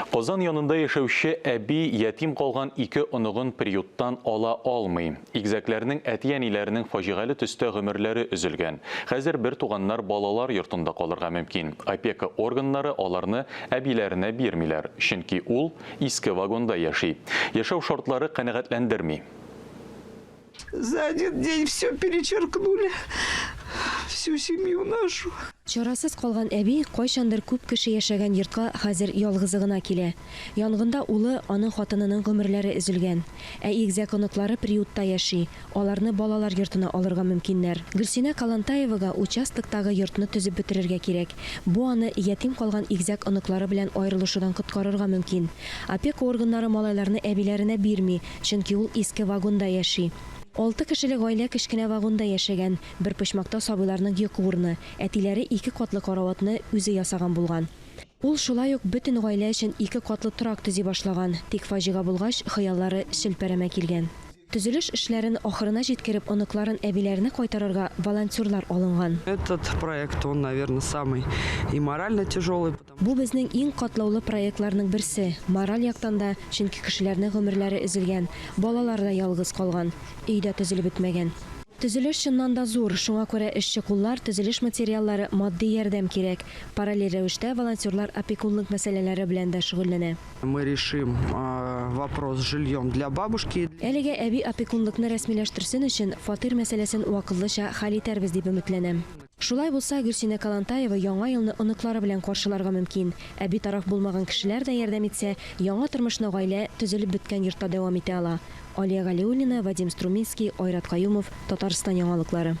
Казан янында яшәүче әби ятим калган ике оныгын приюттан ала алмый. Игезәкләрнең әти-әниләренең фаҗигале төстә гомерләре өзелгән. Хәзер бертуганнар балалар йортында калырга мөмкин. Опека органнары аларны әбиләренә бирмиләр, чөнки ул иске вагонда яши. Яшәү шартлары канәгатьләндерми. За один день все перечеркнули, всю семью нашу. Чарасыз калган әби кайчандыр күп кеше яшәгән йортка хәзер ялгызы гына килә. Янгында улы, аның хатынының гомерләре өзелгән. Ә игезәк оныклары приютта яши, аларны балалар йортына алырга мөмкиннәр. Гөлсинә Калантаевага участоктагы йортны төзеп бетерергә кирәк. Бу аны ятим калган игезәк оныклары белән аерылышудан коткарырга мөмкин. Опека органнары малайларны әбиләренә бирми, Чөнки ул иске вагонда яши. Алты кешелек гаилә кечкенә вагонда яшәгән. Бер почмакта сабыйларның йокы урыны. Әтиләре ике катлы караватны үзе ясаган булган. Ул шулай ук бөтен гаилә өчен ике катлы торак төзи башлаган. Тик фаҗига булгач, хыяллары челпәрәмә килгән. Төзелеш эшләрен ахырына җиткереп, оныкларын әбиләренә кайтарырга волонтерлар алынган. Этот проект, он, наверно, самый и морально тяжелый. Бу безнең иң катлаулы проектларның берсе, мораль яктан да, чөнки кешеләрнең гомерләре өзелгән, балалар да ялгыз калган, өй дә төзелеп бетмәгән. Төзелеш чыннан да зур, шуңа күрә эшче куллар, төзелеш материаллары, матди ярдәм кирәк. Параллель рәвештә волонтерлар опекунлык мәсьәләләре белән дә шөгыльләнә. Мы решим вопрос с жильем для бабушки. Әлегә әби опекунлыкны рәсмиләштерсен өчен фатир мәсьәләсен вакытлыча хәл итәрбез дип өметләнәм. Шулай булса, Гөлсинә Калантаева Яңа елны оныклары белән каршыларга мөмкин. Ә битараф булмаган кешеләр дә ярдәм итсә, яңа тормышны гаилә төзелеп беткән йортта дәвам итә ала. Алия Галиуллина, Вадим Струминский, Айрат Каюмов, Татарстан яңалыклары.